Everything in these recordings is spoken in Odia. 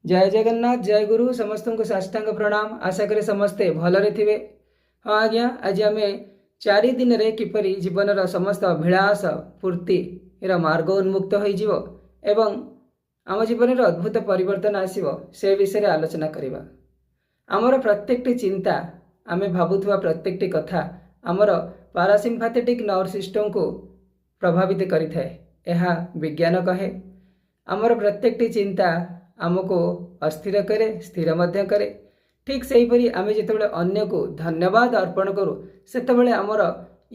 ଜୟ ଜଗନ୍ନାଥ, ଜୟ ଗୁରୁ। ସମସ୍ତଙ୍କୁ ସାଷ୍ଟାଙ୍ଗ ପ୍ରଣାମ। ଆଶା କରେ ସମସ୍ତେ ଭଲରେ ଥିବେ। ହଁ ଆଜ୍ଞା, ଆଜି ଆମେ 4 ଦିନରେ କିପରି ଜୀବନର ସମସ୍ତ ଅଭିଳାଷ ପୂର୍ତ୍ତିର ମାର୍ଗ ଉନ୍ମୁକ୍ତ ହୋଇଯିବ ଏବଂ ଆମ ଜୀବନରେ ଅଦ୍ଭୁତ ପରିବର୍ତ୍ତନ ଆସିବ, ସେ ବିଷୟରେ ଆଲୋଚନା କରିବା। ଆମର ପ୍ରତ୍ୟେକଟି ଚିନ୍ତା, ଆମେ ଭାବୁଥିବା ପ୍ରତ୍ୟେକଟି କଥା ଆମର ପାରାସିମ୍ପାଥେଟିକ୍ ନର୍ଭ ସିଷ୍ଟମକୁ ପ୍ରଭାବିତ କରିଥାଏ। ଏହା ବିଜ୍ଞାନ କହେ। ଆମର ପ୍ରତ୍ୟେକଟି ଚିନ୍ତା ଆମକୁ ଅସ୍ଥିର କରେ, ସ୍ଥିର ମଧ୍ୟ କରେ। ଠିକ୍ ସେହିପରି ଆମେ ଯେତେବେଳେ ଅନ୍ୟକୁ ଧନ୍ୟବାଦ ଅର୍ପଣ କରୁ, ସେତେବେଳେ ଆମର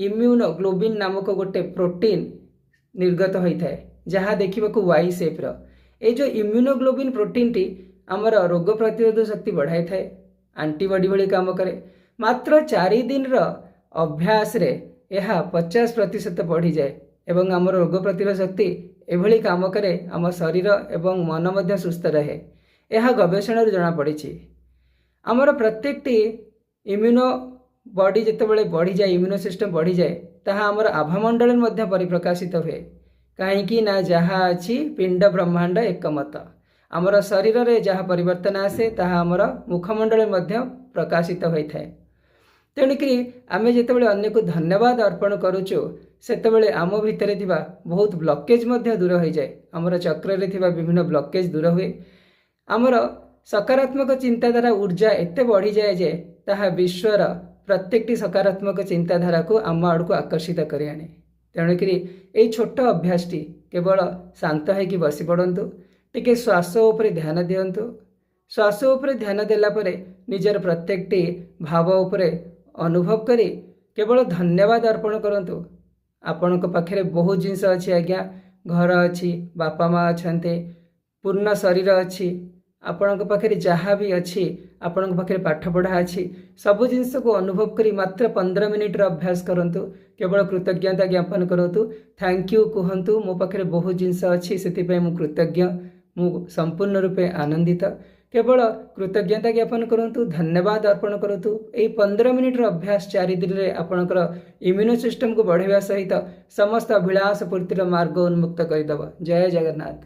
ଇମ୍ୟୁନୋଗ୍ଲୋବିନ୍ ନାମକ ଗୋଟେ ପ୍ରୋଟିନ୍ ନିର୍ଗତ ହୋଇଥାଏ, ଯାହା ଦେଖିବାକୁ ୱାଇ ସେପ୍ର। ଏଇ ଯେଉଁ ଇମ୍ୟୁନୋଗ୍ଲୋବିନ୍ ପ୍ରୋଟିନ୍ଟି ଆମର ରୋଗ ପ୍ରତିରୋଧ ଶକ୍ତି ବଢ଼ାଇଥାଏ, ଆଣ୍ଟିବଡି ଭଳି କାମ କରେ। ମାତ୍ର 4 ଦିନର ଅଭ୍ୟାସରେ ଏହା 50% ବଢ଼ିଯାଏ ଏବଂ ଆମର ରୋଗ ପ୍ରତିରୋଧ ଶକ୍ତି ଏଭଳି କାମ କରେ, ଆମ ଶରୀର ଏବଂ ମନ ମଧ୍ୟ ସୁସ୍ଥ ରହେ। ଏହା ଗବେଷଣାରୁ ଜଣାପଡ଼ିଛି। ଆମର ପ୍ରତ୍ୟେକଟି ଇମ୍ୟୁନୋ ବଡି ଯେତେବେଳେ ବଢ଼ିଯାଏ, ଇମ୍ୟୁନୋ ସିଷ୍ଟମ୍ ବଢ଼ିଯାଏ, ତାହା ଆମର ଆଭାମଣ୍ଡଳରେ ମଧ୍ୟ ପରିପ୍ରକାଶିତ ହୁଏ। କାହିଁକି ନା ଯାହା ଅଛି ପିଣ୍ଡ ବ୍ରହ୍ମାଣ୍ଡ ଏକମତ। ଆମର ଶରୀରରେ ଯାହା ପରିବର୍ତ୍ତନ ଆସେ, ତାହା ଆମର ମୁଖମଣ୍ଡଳରେ ମଧ୍ୟ ପ୍ରକାଶିତ ହୋଇଥାଏ। ତେଣୁକରି ଆମେ ଯେତେବେଳେ ଅନ୍ୟକୁ ଧନ୍ୟବାଦ ଅର୍ପଣ କରୁଛୁ, ସେତେବେଳେ ଆମ ଭିତରେ ଥିବା ବହୁତ ବ୍ଲକେଜ୍ ମଧ୍ୟ ଦୂର ହୋଇଯାଏ। ଆମର ଚକ୍ରରେ ଥିବା ବିଭିନ୍ନ ବ୍ଲକେଜ୍ ଦୂର ହୁଏ। ଆମର ସକାରାତ୍ମକ ଚିନ୍ତାଧାରା ଉର୍ଜା ଏତେ ବଢ଼ିଯାଏ ଯେ ତାହା ବିଶ୍ୱର ପ୍ରତ୍ୟେକଟି ସକାରାତ୍ମକ ଚିନ୍ତାଧାରାକୁ ଆମ ଆଡ଼କୁ ଆକର୍ଷିତ କରି ଆଣେ। ତେଣୁକରି ଏଇ ଛୋଟ ଅଭ୍ୟାସଟି, କେବଳ ଶାନ୍ତ ହେଇକି ବସି ପଡ଼ନ୍ତୁ, ଟିକେ ଶ୍ୱାସ ଉପରେ ଧ୍ୟାନ ଦିଅନ୍ତୁ। ଶ୍ୱାସ ଉପରେ ଧ୍ୟାନ ଦେଲା ପରେ ନିଜର ପ୍ରତ୍ୟେକଟି ଭାବ ଉପରେ ଅନୁଭବ କରି କେବଳ ଧନ୍ୟବାଦ ଅର୍ପଣ କରନ୍ତୁ। ଆପଣଙ୍କ ପାଖରେ ବହୁତ ଜିନିଷ ଅଛି ଆଜ୍ଞା। ଘର ଅଛି, ବାପା ମା ଅଛନ୍ତି, ପୂର୍ଣ୍ଣ ଶରୀର ଅଛି। ଆପଣଙ୍କ ପାଖରେ ଯାହା ବି ଅଛି, ଆପଣଙ୍କ ପାଖରେ ପାଠପଢ଼ା ଅଛି, ସବୁ ଜିନିଷକୁ ଅନୁଭବ କରି ମାତ୍ର 15 ମିନିଟ୍ର ଅଭ୍ୟାସ କରନ୍ତୁ। କେବଳ କୃତଜ୍ଞତା ଜ୍ଞାପନ କରନ୍ତୁ, thank you କୁହନ୍ତୁ। ମୋ ପାଖରେ ବହୁତ ଜିନିଷ ଅଛି, ସେଥିପାଇଁ ମୁଁ କୃତଜ୍ଞ, ମୁଁ ସମ୍ପୂର୍ଣ୍ଣ ରୂପେ ଆନନ୍ଦିତ। କେବଳ କୃତଜ୍ଞତା ଜ୍ଞାପନ କରନ୍ତୁ, ଧନ୍ୟବାଦ ଅର୍ପଣ କରନ୍ତୁ। ଏଇ 15 ମିନିଟ୍ର ଅଭ୍ୟାସ 4 ଦିନରେ ଆପଣଙ୍କର ଇମ୍ୟୁନୋ ସିଷ୍ଟମକୁ ବଢ଼ାଇବା ସହିତ ସମସ୍ତ ଅଭିଳାଷ ପୂର୍ତ୍ତିର ମାର୍ଗ ଉନ୍ମୁକ୍ତ କରିଦେବ। ଜୟ ଜଗନ୍ନାଥ।